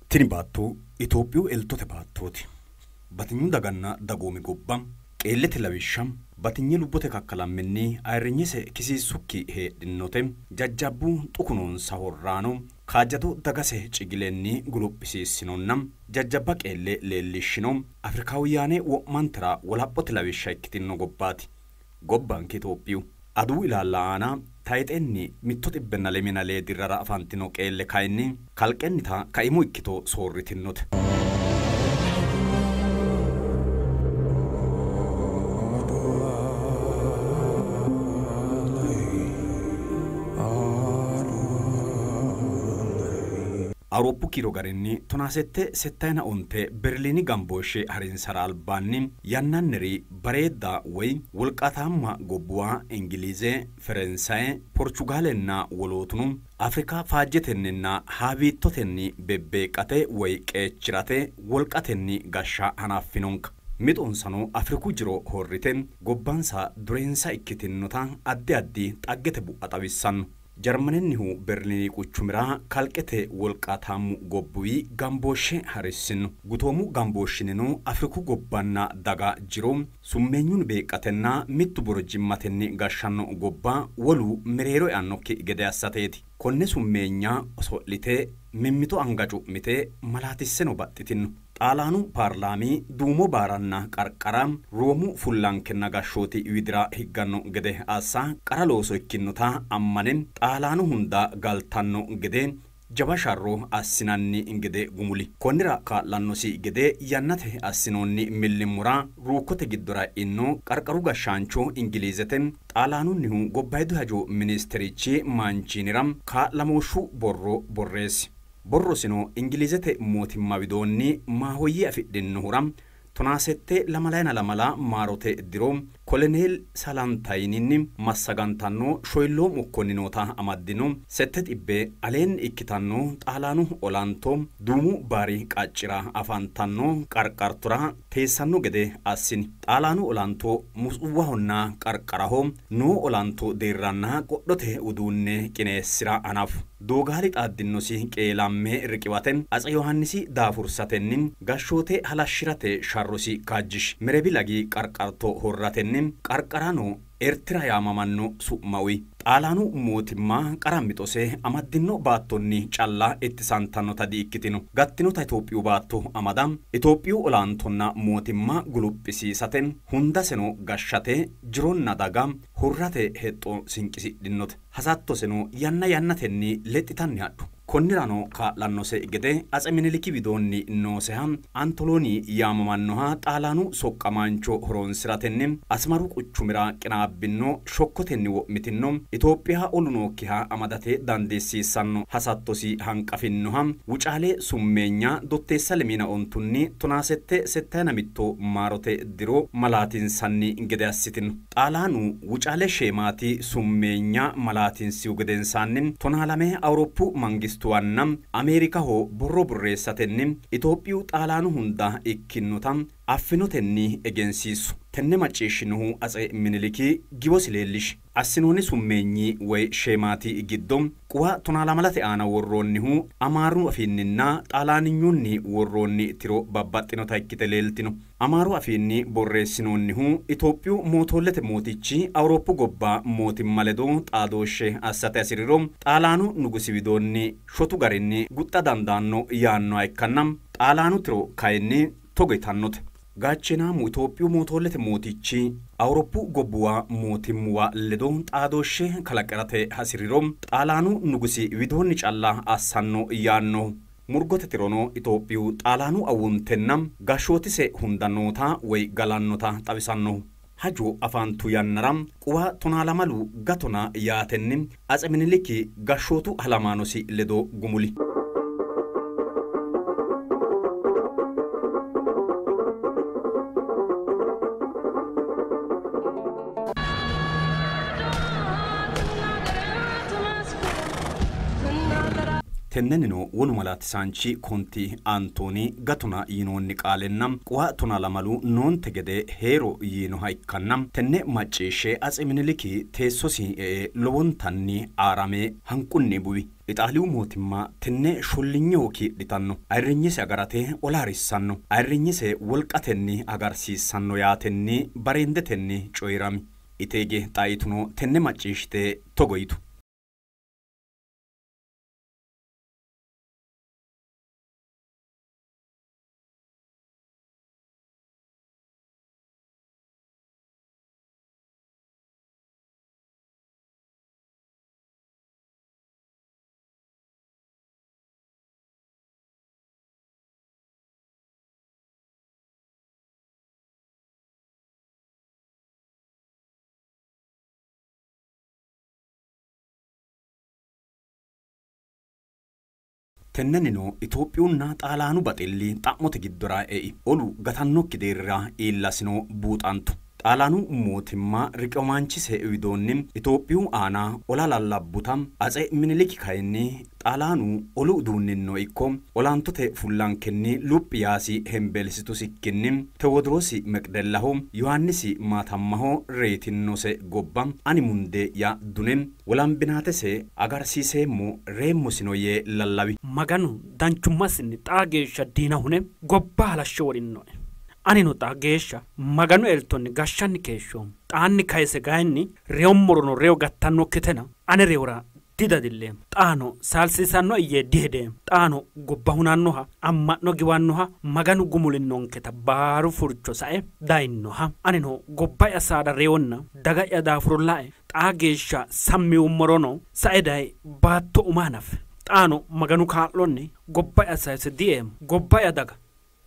Tini baatto Itophiyu eltote baattooti. Batinyu daganna dagoomi gobba qeellete lawishsha batinye lubbote kakkalammenni ayirrinyese kisiissukki heedhinote jajjabbu xuku noonsa horraano kaajjado dagase cigilenni guluphisiissinonna jajjabba qeelle leellishshino Afrikaawuyaane wo'mantera wolaphote lawishsha ikkitino gobbaati. Gobbanke Itophiyu Aduwu ilaalla aana tayixenni 150 dirrara afantino qeelle kayinni kalqennita kaimu ikkito soorritinote. Awuroppu kiiro garinni 1875 Berliini gambooshshe harinsara albaanni yannanniri bareedda woy wolqaataamma gobbuwa Ingiliize, Ferensaye, Porchugaalenna wolootuno Afrika faajjetenninna haawiittotenni bebbeeqqate woy qeechirate wolqatenni gashsha hanaffinonka. Mixonsano Afriku jiro horrite gobbansa dureensa ikkitinota addi addi xaggete bu'a xawissanno. Jarmanennihu Berliini quchumira kalqete wolqaataammu gobbuwi gambooshshe harissino. Gutoomu gambooshshinino Afriku gobbanna daga jiro summeenyun beeqqatenna mittu borojjimmatenni gashshanno gobba wolu mereero eannokki gede assateeti. Konne summeenya oso'lite mimmito anga cu'mite malaatisseno baxxitino. Xaalaanu paarlaami duumo baaranna qarqara Roomu fullankenna gashshooti widira higganno gede assa qara looso ikkinota ammane xaalaanu hunda galtanno gede jawa sharro assinanni gede gumuli. Konnira kaa'lannosi gede yannate assinoonni millimmora ruukkote giddora e'ino qarqaru gashshaancho Ingiliizete xaalaanunnihu gobbayidi hajo ministerichi Manchinira kaa'lamooshshu borro borreessi. Borrosino Ingiliizete mootimma widoonni maahoyye afidhinohura 1724 maarote diro Koloneel Salantayninni massagantanno shoyilloo mokkonninota amaddino 700 aleenni ikkitanno xaalaanu olanto duumu baari qaccira afantanno qarqartura teessanno gede assini. Xaalaanu olanto Mutsuwahonna qarqaraho noo olanto deerranna qodhote uduunne qineessira hanafu. Doogaali xaaddinosi qeelamme riqiwate Atse Yohaannisi daafursatenni gashshoote halashshirate sharrosi kaajjishi. Merebi lagi qarqarto horratenni qarqarano Eertira yaamamanno su'ma uyi. Xaalaanu mootimma qara mixose amaddino baattonni calla ittisantannota di''ikkitino. Gattinota Itophiyu baatto amada, Itophiyu olantonna mootimma guluphisiisate, hundaseno gashshate, jironna daga horrate hexxo sinqisidhinote. Hasattoseno yanna yannatenni lexxitanni hadhu. Konnirano kaa'lannose gede Atse Miniliki widoonni nooseha Antolooni yaamamannoha xaalaanu soqqamaancho horoonsi'ratenni Asmaru quchumira qinaabbinno shokkotenni wo'mitinno Itophiya olu nookkiha amadate dandiissiissanno hasattosi hanqafinnoha Wucaale summeenya Dotteessa 25nni 1871 maarote diro malaatinsanni gede assitino. Xaalaanu Wucaale sheemaati summeenya malaatinsihu gedensaanni 12 Awuroppu mangistuwanna Ameerikaho borro borreessatenni Itophiyu xaalaanu hunda ikkinnota affinotenni egensiissu. Tenne macciishshinohu Atse Miniliki giwosi leellishi. Assinoonni summeenyi woy sheemaati giddo quwa 12 aana worroonnihu Amaaru afiinninna xaalaaninyunni worroonni tiro babbaxxinota ikkite leeltino. Amaaru afiinni borreessinoonnihu Itophiyu mootoollete mootichi Awuroppu gobba mootimma ledo xaadooshshe assate hasi'riro xaalaanu nugusi widoonni shotu garinni guxxa dandaanno yaannoha ikkanna xaalaanu tiro kayinni togo yitannote. Gaachinaamu Itophiyu mootoollete mootichi Awuroppu gobbuwa mootimmuwa ledo xaadooshshe kalaqirate hasi'riro xaalaanu nugusi widoonni calla assanno yaanno. Murgote tirono Itophiyu xaalaanu awuntenna gashshootise hunda noota woy galannota xawisanno. Hajo afantu yannara quwa 12 gatona yaatenni Atse Miniliki gashshootu halamaanosi ledo gumuli. Tennennino wolu malaatisaanchi Konti Antooni gatona yinoonni qaalenna quwa 12 noonte gede heero yiinoha ikkanna tenne macciishshe Atse Miniliki teessosi e''e lowontanni aarame hanqunni buwi. Ixaaliyu mootimma tenne shollinyeho kiidhitanno, ayirrinyese agarate ola harissanno, ayirrinyese wolqatenni agarsiissanno yaatenni bareendetenni coyi'rami. Iteege Xaayituno tenne macciishshite togo yitu. Tennennino Itophiyunna Xaalaanu baxilli xa'mote giddora ei. Olu gatannokki deerrira iillasino buuxantu. Xaalaanu mootimma riqiwamaanchise widoonni Itophiyu aana ola lallabbuta Atse Miniliki kayinni Xaalaanu olu uduunninnino ikko olantote fullankenni luphi yaasi hembeelsitusikkinni Tewodiroosi Meqdellaho, Yohaannisi Maatammaho reyitinnose gobba ani mundee'ya dune wolambinaatese agarsiiseemmo reemmosino yee lallawi. Maganu danchummasinni xaa geeshsha diina hune gobba halashshe worinnoe. Anino xaa geeshsha Maganu eltonni gashshanni keeshshoommo. Xaanni kayise kayinni reyommorono reyo gattannokkitena ane reyora didadilleemmo. Xaano saalsiisannoe yee dihedeemmo. Xaano gobba hunannoha, amma'no giwannoha, Maganu gumulinnonketa baaru furcho sae dayinnoha, anino gobba'ya saada reyonna daga'ya daafuro lae xaa geeshsha sammi yuummorono sae daye baatto uma hanafe. Xaano Maganu kaa'lonni gobba'ya sayise dieemmo. Gobba'ya daga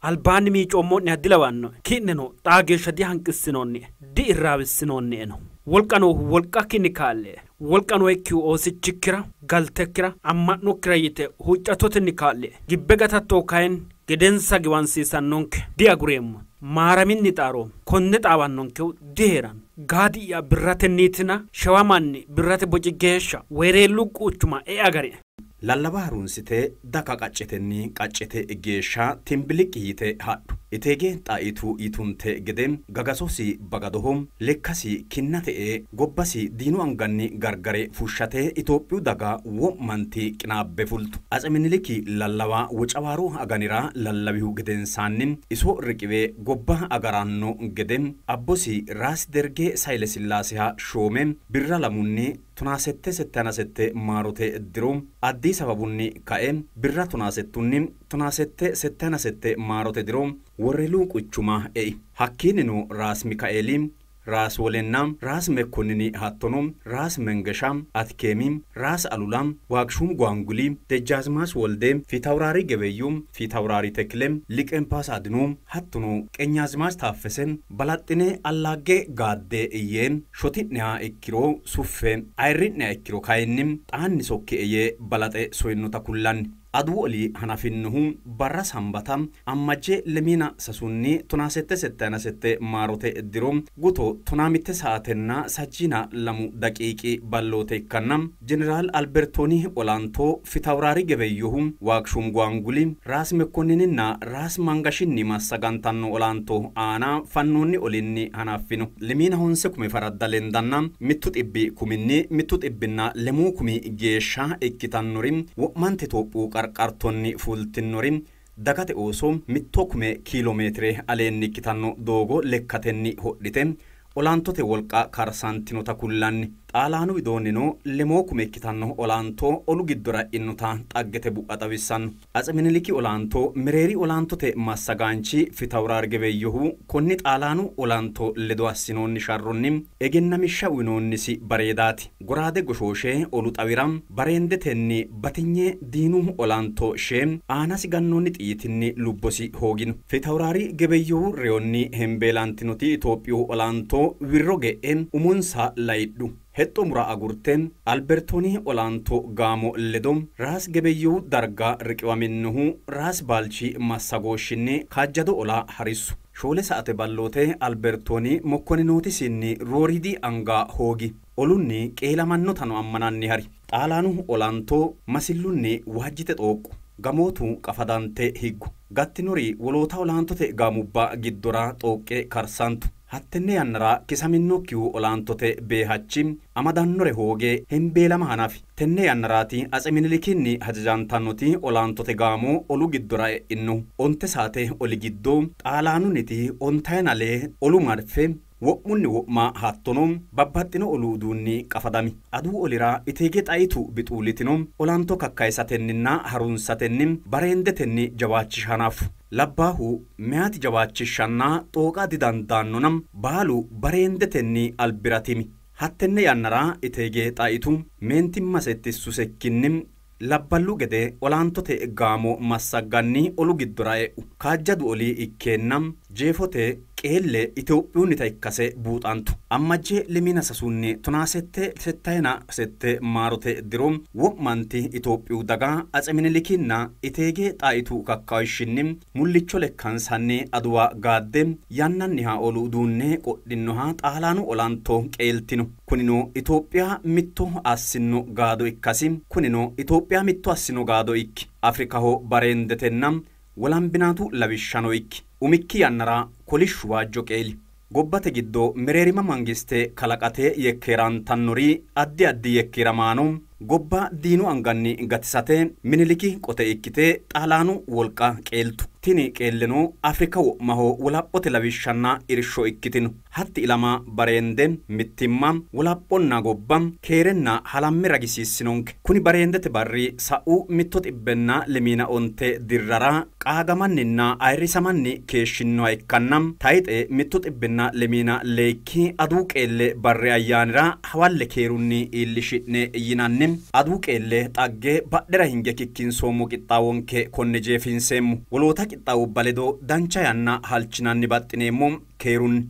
albaanni miicoommo'neha dilawannoe. Ki'neno xaa geeshsha dihanqissinoonnie, di''irraawissinoonnieno. Wolqa noohu wolqakkinni kaa'lie. Wolqa noohekkihu oosichikkira, galtekkira, amma'nokkira yite huuccattotenni kaa'lie. Gibbe gatattohu kayinni gedensa giwansiisannonke. Diagureemmo. Maaraminni xaaroommo. Konne xaawannonkehu dihee'ranno. Gaadi'ya birratenniitina shewa manni birrate boci geeshsha Weereellu quchuma e'e agarie. Lallaba harunsite daka qaccetenni qaccete geeshsha timbiliqqi yite hadhu. Iteege Xaayitu yitunte gede gagasosi bagadoho, lekkasi kinnate ee gobbasi diinu anganni gargare fushshate Itophiyu daga wo'manti qinaabbe fultu. Atse Miniliki lallawa Wocawaaro aganira lallawihu gedensaanni iso riqiwe gobba agaranno gede abbosi Raas Derge Saylesillaaseha shoome birra lamunni 17 77 maarote diro Addis Ababunni kae birra 17 17 77 maarote diro Worrelu quchuma ei. Hakkiinnino Raas Mikaeeli, Raas Wolenna, Raas Mekkonini hattono Raas Mengesha Atikeemi, Raas Alula, Waaqshuum Gwaanguli, Dejjaazmaach Wolde, Fiitawuraari Gebeyyu, Fiitawuraari Tekile, Liqempaas Adinu hattono Qenyaazmaach Taaffese balaxxine allaagge gaadde yee shoti'neha ikkiro suffe ayirri'neha ikkiro kayinni xaanni sokki'e yee balaxe soyinnota kullanni. Aduwu oli hanafinnohu barra Sambata Ammajje lemiina sasunni 17 77 maarote diro guto 11 saatenna sajjiina lamu daqiiqi balloote ikkanna Jeneraal Albertooni olanto Fitawuraari Gebeyyohu, Waaqshuum Gwaanguli, Raas Mekkonnininna Raas Mangashinni massagantanno olanto aana fannoonni olinni hanaffino. Lemiina honse kume faradda lendanna mittu xibbi kuminni mittu xibbinna lemuu kumi geeshsha ikkitannori wo'mante Itophiyu qarqartonni fultinnori dagate ooso mitto kume kiiloomeetire aleenni ikkitanno doogo lekkatenni hodhite olantote wolqa karsantinota kullanni. Xaalaanu widoonnino lemoo kume ikkitanno olanto olu giddora e'inota xaggete bu'a xawissanno. Atse Miniliki olanto mereeri olantote massagaanchi Fitawuraar Gebeyyohu konni Xaalaanu olanto ledo assinoonni sharronni egennamishsha uyinoonnisi bareedaati. Goraade goshooshe olu xawira bareendetenni batinye diinu olanto shee aanasi gannoonni xiyitinni lubbosi hoogino. Fitawuraari Gebeyyohu reyonni hembeelantinoti Itophiyu olanto wirro ge'e umonsa layidhu. Hexxo mura agurte Albertooni olanto gaamo ledo Raas Gebeyyohu darga riqiwaminnohu Raas Baalchi massagooshshinni kaajjado ola harissu. 4 sa'ate balloote Albertooni mokkoninootisinni rooriidi anga hoogi. Olunni qeelamannotano ammananni hari. Xaalaanu olanto masillunni waajjite xooqqu. Gamootu qafadante higgu. Gattinori woloota olantote gaamubba giddora xooqqe karsantu. Hattenne yannara kisaminokkihu olantote beehachi amadannore hooge hembeelama hanafi. Tenne yannaraati Atse Minilikinni hajajantannoti olantote gaamo olu giddora e'inohu. 9 saate oli giddo Xaalaanunniti 12 olu marfe wo'munni wo'ma hattono babbaxxino olu uduunni qafadami. Aduwu olira Iteege Xaayitu bixuulitino olanto kakkayisatenninna harunsatenni bareendetenni jawaachisha hanafu. Labbaahu meyaati jawaachishshanna xooqa didandaannona baalu bareendetenni albira timi. Hattenne yannara Iteege Xaayitu meentimma settissusekkinni labballu gede olantote gaamo massagganni olu giddora e'u. Kaajjadu oli ikkeenna jeefote qeelle Itoophiyunnita ikkase buuxantu. Ammajje 23 1777 maarote diro wo'manti Itoophiyu daga Atse Minilikinna Iteege Xaayitu kakkawishshinni mullicho lekkansanni Aduwa gaadde yannanniha olu uduunne qodhinnoha Xaalaanu olanto qeeltino. Kunino Itoophiya mitto assino gaado ikkasi kunino Itoophiya mitto assino gaado ikki. Afrikaho bareendetenna wolambinaatu lawishshano ikki. Umikki yannara kolishshu waajjo qeeli. Gobbate giddo mereerima mangiste kalaqate yekkeerantannori addi addi yekkeeramaano gobba diinu anganni gatisate Miniliki qote ikkite Xaalaanu wolqa qeeltu. Tini qeelleno Afrika wo'maho wolaphote lawishshanna irsho ikkitino. Hatti ilama bareende mittimma wolaphonna gobba keerenna halamme ragisiissinonke. Kuni bareendete barri sa'u 150 dirrara qaagamanninna ayirrisamanni keeshshinnoha ikkanna tayixe 142 Aduwu qeelle barri ayyaanira hawalle keerunni iillishi'ne yinanni. Aduwu qeelle xagge badhera hinge kikkinsoommo qixxaawonke konne jeefinseemmo. Woloota qixxaawubba ledo dancha yanna halchinanni baxxineemmo keerunni.